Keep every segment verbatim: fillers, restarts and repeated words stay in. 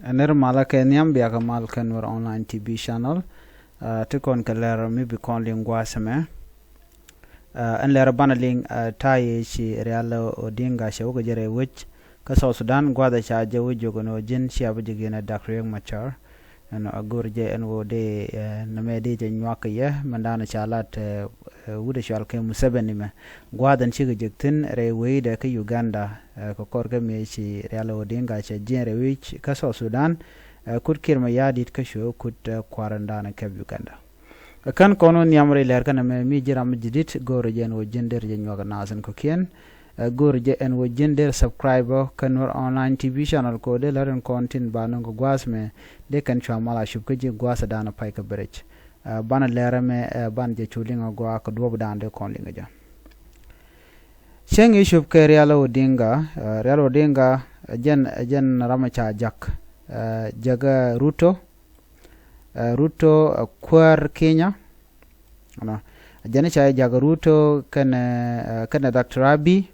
Ɛ nir malä kɛ nhiam, bia kɛ mal kɛ Nuer Online T V channel. Ti kɔn kɛ lɛr mi bi kɔn liŋ gua̱a̱th ɛmɛ. Ɛn lɛr banɛ liŋ ta̱yɛ ci Rial Odinga cɛ wä kɛ jɛ rɛy wec kä South Sudan, gua̱a̱th ɛ ca jɛ wä jiök ɛn ɣöö ji̱n cia bi ji̱ gi̱n ɛ Doctor Riek Machar. Ɛn a go̱o̱r jɛ ɛn ɣöö dee nɛmɛ dee jɛ nyuak kɛ yɛ mɛn da̱a̱n ca lat wut ɛ cɔal kɛ Museveni mɛ. Gua̱a̱th ɛn cikɛ jek thi̱n rɛy wecdɛ kä Uganda, kɛ kɔr kä mëë ci Rial Odinga cɛ jiɛn rɛy wec kä South Sudan, kut Kiir Mayardit kä cuɛ kut kua̱r in da̱a̱n kɛp Uganda. Kän kɔn wä nhiam rɛy lɛr kɛn ɛmɛ, mi ji̱ ram mi ji̱ di̱t, go̱o̱rä jɛ ɛn ɣöö ji̱n der jɛ nyuak naath in kɔ̱kiɛn. Go̱o̱rä jɛ ɛn ɣöö ji̱n der subscribe kä Nuer Online T V channel kɛ ɣöö dee lät in kɔn tin ba nöŋ kɛ gua̱a̱th mɛ dee kɛn cua mal a cup kä ji̱ gua̱a̱th da̱a̱n pay kɛ bɛ rɛc. Banɛ lɛr ɛmɛ banɛ jɛ cu liŋ a gua̱a̱ kɛ duɔ̱ɔ̱p da̱a̱n dee kɔn liŋ jɛ. Cäŋ i̱ cup kɛ Rial Odinga. Rial Odinga jɛn jɛn ram ca jak jäkä Ruto. Ruto kuäär Kenya. Jɛn ca jak Ruto kɛnɛ kɛnɛ Doctor Abiy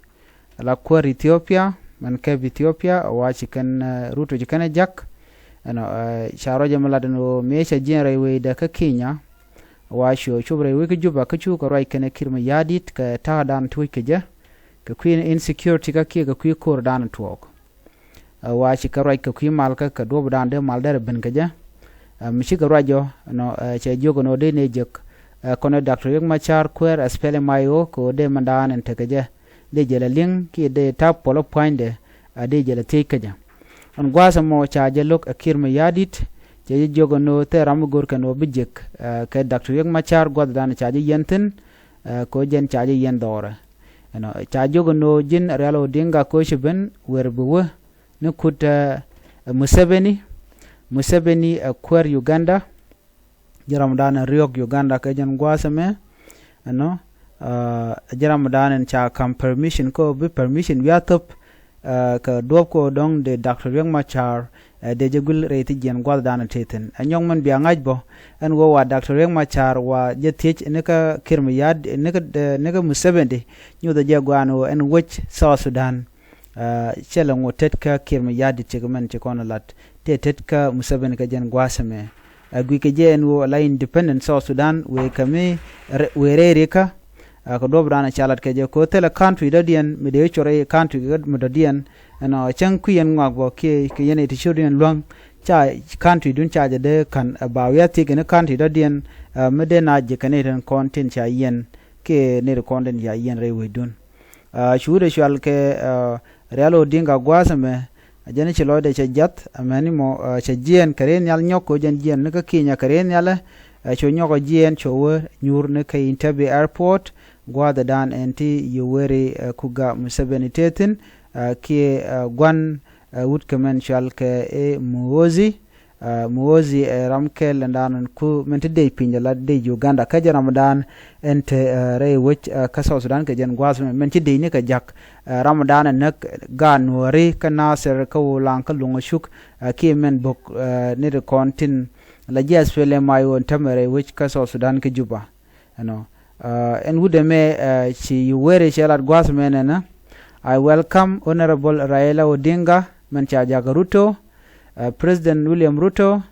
la kuäär Ethiopia, mɛn kɛp Ethiopia, wa ci kɛn Ruto ci kɛnɛ jak. Ɛnɔ ca ruac ɛmɛ lat ɛn ɣöö mëë ca jiɛn rɛy wecdɛ kä Kenya, wa cuɛ cop rɛy wec kä Juba kä cukɛ ruac kɛnɛ Kiir Mayardit kɛ ta̱a̱ da̱a̱n tuɔ̱c kɛ jɛ, kɛ kui̱ insecurity kä kiɛ kɛ kui̱ ko̱r da̱a̱n tuɔɔk. Wa ci kɛ ruac kɛ kui̱ mal kä kɛ duɔ̱ɔ̱p da̱a̱n dee mal derɛ ben kɛ jɛ. Mi cikɛ ruac jɔ nɔ cɛ jiök ɛn ɣöö dee nɛ jek kɔnɛ Doctor Riek Machar kuäär SPLM-IO kɛ ɣöö dee mɛn da̱a̱n ɛn tekɛ jɛ dee jɛ lɛ liŋ kiɛ dee ta̱p puɔlä pua̱nydɛ a dee jɛ lɛ thiec kä jɛ. Ɛn gua̱a̱th ɛmɔ ca jɛ lo̱k ɛ Kiir Mayardit cɛ jɛ jiök ɛn ɣöö thil ram mi go̱o̱r kɛn ɣöö bi jek kɛ Doctor Riek Machar gua̱a̱th da̱a̱n ca jɛ yiɛn thi̱n. Kɛ ɣöö jɛn ca jɛ yiɛn dhɔrɛ. Ɛnɔ ca jiök ɛn ɣöö ji̱n Rial Odinga kɛ ɣöö ci ben wer bi wä ni kut Museveni. Museveni ɛ kuäär Uganda. Ji̱ ram da̱a̱n ɛ riɔ̱k Uganda kɛ jɛn gua̱a̱th ɛmɛ. Ɛnɔ ji̱ ram da̱a̱n ɛn ca ka̱m permission kɛ ɣöö bi permission wiaa thöp kɛ duɔ̱ɔ̱p kɛ ɣöö dɔ̱ŋ dee Doctor Riek Machar dee jɛ guil rɛy thi jiɛn gua̱a̱th da̱a̱n ɛ tëë thi̱n. Ɛ nyɔk mɛn bia ŋa̱c bä ɛn ɣöö wa Doctor Riek Machar wa jɛ thiec ni kä Kiir Mayardit ni kä Museveni nyothɛ jɛ gua̱a̱n ɣöö ɛn wec South Sudan. Cɛ lɛ ŋot tet kä Kiir Mayardit cɛ kɛ mɛn cɛ kɔn lat tëë tet kä Museveni kɛ jɛn gua̱a̱th ɛmɛ. Ɛ guic kɛ jɛ ɛn ɣöö la independent South Sudan wëë kɛ mi wëë rɛy rikä. Kɛ duɔ̱ɔ̱p da̱a̱n ca lat kɛ jɛ kɛ ɣöö thilɛ country dɔ̱diɛn mi dee cuɔr rɛy country kɛ mi dɔ̱diɛn. Ɛnɔ cäŋ kui̱ yɛn ŋɔak bä kiɛ kɛ yɛn iti ciötdiɛn luäŋ ca country dun ca jɛ dee ka̱n ɛ ba wiaa thiec kɛ ni country dɔ̱diɛn. Mi dee na ji̱ kɛ ni rin kɔn tin ca yiɛn kiɛ ni rin kɔn tin ca yiɛn rɛy wecdun. Cuudɛ cual kɛ Rial Odinga gua̱a̱th ɛmɛ. Ɛ jɛn ci lɔcdɛ cɛ jiath ɛmɛni mɔ cɛ jiɛɛn kɛ ri nhial nyɔk kɛ ɣöö jɛn jiɛɛn ni kä Kenya kɛ ri nhialɛ. Cu nyɔk ɛ jiɛɛn cu wä nyuur ni kä Entebbe Airport gua̱a̱th ɛ da̱a̱n ɛn ti Yoweri Kaguta Museveni tëë thi̱n kiɛ gua̱n wut kɛ mɛn cual kɛ i̱ Muhoozi. Muhoozi ɛ ram kɛl ɛn da̱a̱n ku mɛn ti dec piny jɛ la dec Uganda kä jɛ ram da̱a̱n ɛn te rɛy wec kä South Sudan kɛ jɛn gua̱a̱th mɛn ci dec ni kɛ jak. Ram da̱a̱n ɛ näk gaat Nuɔ̱ɔ̱ri kä Nasir kä Ulaŋ kä Luŋ ɛ cuk kiɛ mɛn bo̱k ni ti kɔn tin la ji̱ SPLM-IO ɛn tämɛ rɛy wec kä South Sudan kä Juba. Ɛnɔ ɛn wut ɛmɛ ci Yoweri cɛ lat gua̱a̱th mɛn ɛnɛ. I welcome Honorable Raila Odinga mɛn ca jakä Ruto, President William Ruto,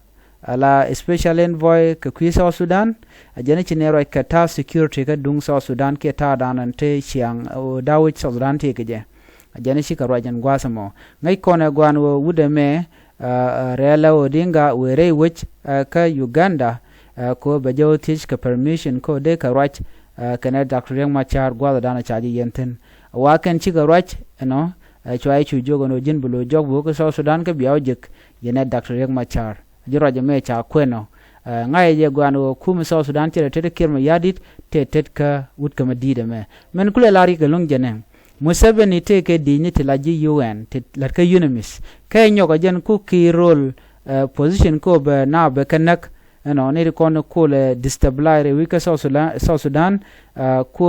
ala special envoy kɛ kui̱ South Sudan. A jɛn ci nɛ ruac kɛ ta̱a̱ security kä duŋ South Sudan kiɛ ta̱a̱ da̱a̱n ɛn te ciaŋ ɣöö da̱a̱ wec South Sudan tëë kɛ jɛ. A jɛn cikɛ ruac ɛn gua̱a̱th ɛmɔ ŋäc kɔn ɛ gua̱a̱n ɣöö wut ɛmɛ Raila Odinga wëë rɛy wec kä Uganda. Kɛ ɣöö bɛ jɛ wä thiec kɛ permission kɛ ɣöö dee kɛ ruac kɛnɛ Doctor Riek Machar gua̱a̱th da̱a̱n ca jɛ yiɛn thi̱n. Wa kɛn cikɛ ruac ɛnɔ cua i̱ cu jiök ɛn ɣöö ji̱n bi lo̱c jɔk bi wä kä South Sudan kä bia wä jek yɛnɛ Doctor Riek Machar. Ji̱ ruac ɛmɛ ca kuɛn ɔ ŋa̱cɛ jɛ gua̱a̱n ɣöö kum South Sudan cɛ tet Kiir Mayardit tëë tet kä wut kä mɛ di̱i̱t ɛmɛ. Mɛn kulɛ lar yikɛ lo̱ŋ jɛ nɛ Museveni tëë kɛ di̱i̱t ni ti la ji̱ U N ti lät kä UNMISS kɛ nyɔk ɛ jɛn ku Kiir rol position kɛ ɣöö bɛ na bɛ kɛ näk. Ɛnɔ ni ti kɔn kulɛ destabilize rɛy wec kä South Sudan, South Sudan ku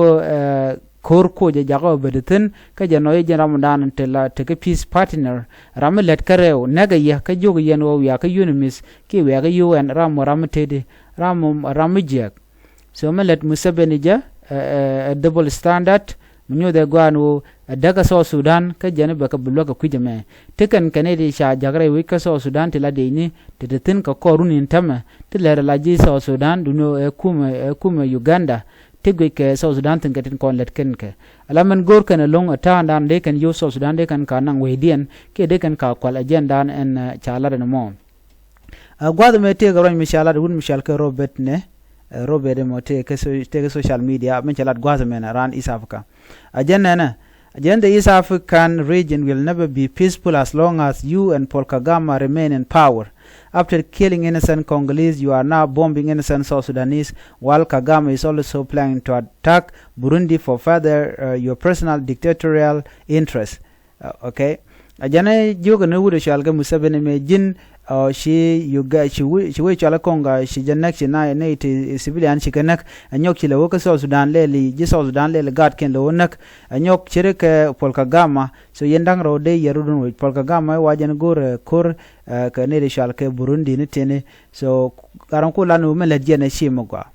ko̱r koc ɛ jakä ɔ bɛ di thi̱n kä jɛ nɔ i̱ jɛn ram dan te la te kä peace partner ram mi lät kä rɛw näk ɛ yɛ kä jiök yɛn ɣöö wiakä UNMISS kiɛ wiakä U N ram mɔ ram mi teti ram mɔ ram mi jiɛk. So mi lät Museveni jɛ ɛ double standard mi nyuuth ɛ gua̱a̱n ɣöö ɛ däk kä South Sudan, kä jɛn bɛ kɛ bi luäk kɛ kui̱c ɛmɛ. Ti kɛn kɛn i̱ ti ca ja̱k rɛy wec kä South Sudan ti la dec ni ti ti thi̱n kɛ kɔr run in tämɛ ti lɛr la ji̱ South Sudan duundɛ ɛ kumɛ, ɛ kumɛ Uganda ti guic kɛ South Sudan thi̱n kɛ tin kɔn lät kɛn kɛ. Ala mɛn go̱o̱r kɛn ɛlɔ̱ŋ ɛ ta̱a̱ŋdan dee kɛn yio̱w South Sudan dee kɛn ka naŋ wecdiɛn kiɛ dee kɛn ka kual ɛ jɛndan ɛn, ɛ, ca lat ɛn mɔ. Ɛ gua̱th ɛmɛ tëëkɛ ruac mi ca lat wut mi cɔal kɛ Robert nɛ, ɛ, Robert ɛmɔ tëëkɛ so-, tëëkɛ social media min cɛ lat gua̱th ɛmɛn raan East Africa. Ɛ jɛn nɛnɛ, ɛ jɛn the East African region will never be peaceful as long as you and Paul Kagame remain in power. After killing innocent Congolese, you are now bombing innocent South Sudanese, while Kagame is also planning to attack Burundi for further, uh, your personal dictatorial interests. Uh, okay. A jɛn ɛ jiök ni wut ɛ cɔal kɛ Museveni mɛ ji̱n, uh, ci Uga-, ci wee, ci wee cɔal kɛ Congo, ci jɛ näk, ci na ni ti civilian ci kɛ näk. Ɛ nyɔk ci lɛ wä kä South Sudan lɛli, ji̱ South Sudan lɛli gaat kɛn lɛ wä näk. Ɛ nyɔk ci ri kɛ Paul Kagame. So yɛn da̱ŋ rɛw dee yɛ rut wec Paul Kagame wa jɛn go̱o̱r, uh, ko̱r, uh, kɛ ni ti cɔal kɛ Burundi ni tiɛni. So gat ram ku lan wä mɛ lät jɛn ɛ ci mɛ gɔaa.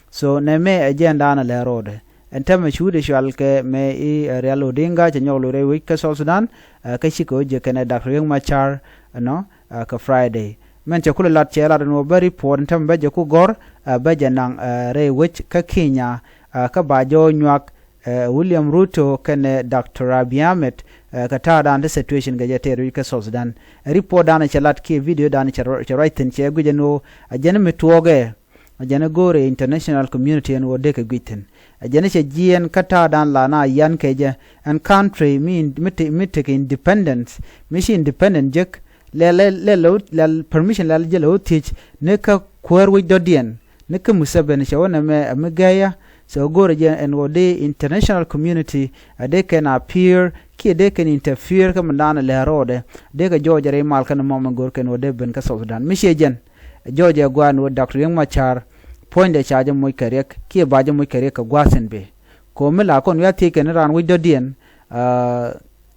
So nɛmɛ ɛ jɛn da̱a̱n ɛ lɛ ro̱o̱dɛ. Ɛn täämɛ ci wut ɛ cɔal kɛ mɛ i̱, ɛ, Riɛl Odinga cɛ nyɔk lo̱c rɛy wec kä South Sudan, ɛ, kä cikɛ wä jiäk kɛnɛ Doctor Riek Machar, ɛnɔ, ɛ, kɛ Friday. Mɛn cɛ kulɛ lat cɛ lat ɛn ɣöö bä report ɛn täämɛ bä jɛ ku gɔ̱r, ɛ, bä jɛ naŋ, ɛ, rɛy wec kä Kenya, ɛ, kä ba jɔɔc nyuak, ɛ, William Ruto kɛnɛ Doctor Abiy Ahmed, ɛ, kɛ ta̱a̱dan ti situation kɛ jɛ tɛɛr wec kä South Sudan. Ɛ, report dan cɛ lat kiɛ video dan cɛ ruac thi̱n cɛ guic ɛn ɣöö ɛ jɛn mi tuɔɔkɛ. A jɛn ɛ go̱o̱rɛ international community ɛn ɣöö dee kɛ guic thi̱n. A jɛn ɛ cɛ jiɛɛn kä ta̱a̱dan la na yan kɛ jɛ ɛn country mi, mi te-, mi tekɛ independence, mi ci independent jek, lɛ, lɛ, lɛ, lɛ, lɛ permission lɛ jɛ lɛ wä thiec ni kä kuäär wec dɔ̱diɛn ni kä Museveni cɛ wä nɛmɛ ɛ mi gɛɛyä. So go̱o̱rɛ jɛ ɛn ɣöö dee international community a dee kɛn appear kiɛ dee kɛn interfere kä mi da̱a̱n ɛ lɛ ro̱o̱dɛ dee kɛ jɔɔc ɛ rɛy mal kɛn mɔmɛ go̱o̱r kɛn ɣöö dee ben kä South Sudan mi ciɛ jɛn. Jɔɔc ɛ gua̱a̱n wä Doctor Riek Machar puɔ̱nydɛ ca jɛ moc kɛ riɛk kiɛ ba jɛ moc kɛ riɛk kɛ gua̱a̱th in bëë. Ko̱o̱m mi la kɔn wi̱i̱ a thiec kɛn raan wec dɔ̱diɛn, aa,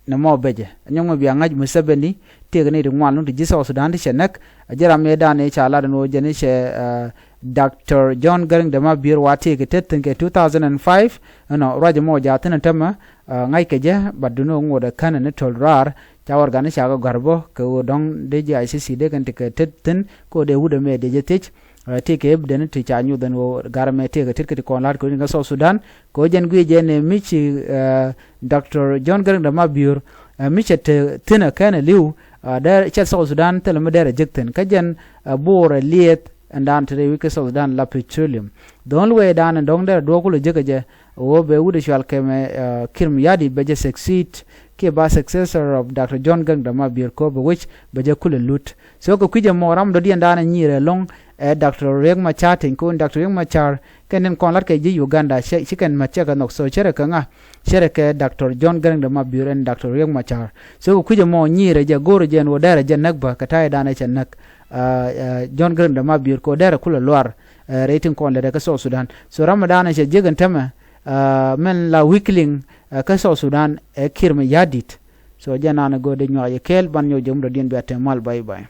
nɛ mɔ becɛ. Nyɔk mi bia ŋa̱c Museveni, tëëkɛ ni ti ŋuan luŋ ti ji̱ South Sudan ti cɛ näk, a ji̱ ram mëëdan i̱ ca lat ɛn ɣöö jɛn i̱ cɛ, aa, Doctor John Garang de Mabior wa tëëkɛ tet thi̱n kɛ two thousand and five, ɛnɔ ruac ɛmɔ jaathin ɛn tämɛ, aa, ŋa̱ckɛ jɛ, but duŋni ŋot ɛ känɛ ni töl raar, ca warɛgakni ca kɛ gɔ̱a̱r bä kɛ ɣöö dɔ̱ŋ dee ji̱ I C C dee kɛn ti kɛ tet thi̱n kɛ ɣöö dee wut ɛmɛ dee jɛ thiec. Ɛ, tëëkɛ evidence ti ca nyuth ɛn ɣöö gat ɛmɛ tëëkɛ tet kä ti kɔn la̱t kɛ ɣöö ni kä South Sudan kɛ ɣöö jɛn guic jɛ ni mi ci, ɛ, Doctor John Garang de Mabior, ɛ, mi cɛ te thi̱n ɛ kɛn ɛ li̱w, ɛ, dee cɛ South Sudan thilɛ mi dee rɛ jek thi̱n kä jɛn, ɛ, bo̱o̱r ɛ liɛth ɛn daan te rɛy wec kä South Sudan la petroleum. The only way daan ɛn dɔ̱ŋ dee rɛ duɔ̱ɔ̱k kulɛ jek ɛ jɛ ɣöö bɛ wut ɛ cɔal kɛ mɛ, ɛ, Kiir Mayardit bɛ jɛ succeed kiɛ ba successor of Doctor John Garang de Mabior kɛ ɣöö bɛ wec bɛ jɛ kulɛ lut. So kɛ kui̱c ɛmɔ ram dɔ̱diɛn da̱a̱n ɛ nyiir ɛlɔ̱ŋ ɛ Doctor Riek Machar tin kɛ ɣöö Doctor Riek Machar kɛn tin kɔn la̱t kɛ ji̱ Uganda cɛ, ci kɛn mät cɛ kɛ nhɔk. So cɛ rɛ kɛ ŋa? Cɛ rɛ kɛ Doctor John Garang de Mabior ɛn Doctor Riek Machar. So kɛ kui̱c ɛmɔ nyiir ɛ jɛ go̱o̱r ɛ jɛ ɛn ɣöö dɛrɛ jɛ näk bä kɛ ta̱yɛ da̱a̱n ɛ cɛ näk, ɛ, ɛ, John Garang de Mabior kɛ ɣöö dɛrɛ kulɛ luar, ɛ, rɛy tin kɔn lɛ rɛ kä South Sudan. So ram ɛ da̱a̱n ɛ cɛ jiäk ɛn tämɛ, ɛ, mɛn la weakling, ɛ, kä South Sudan ɛ Kiir Mayardit. So jɛ naan ɛ go̱o̱r dee nyuak jɛ kɛɛl ban nyɔk jɛ mudɔ̱diɛn bia te mal. Bye bye.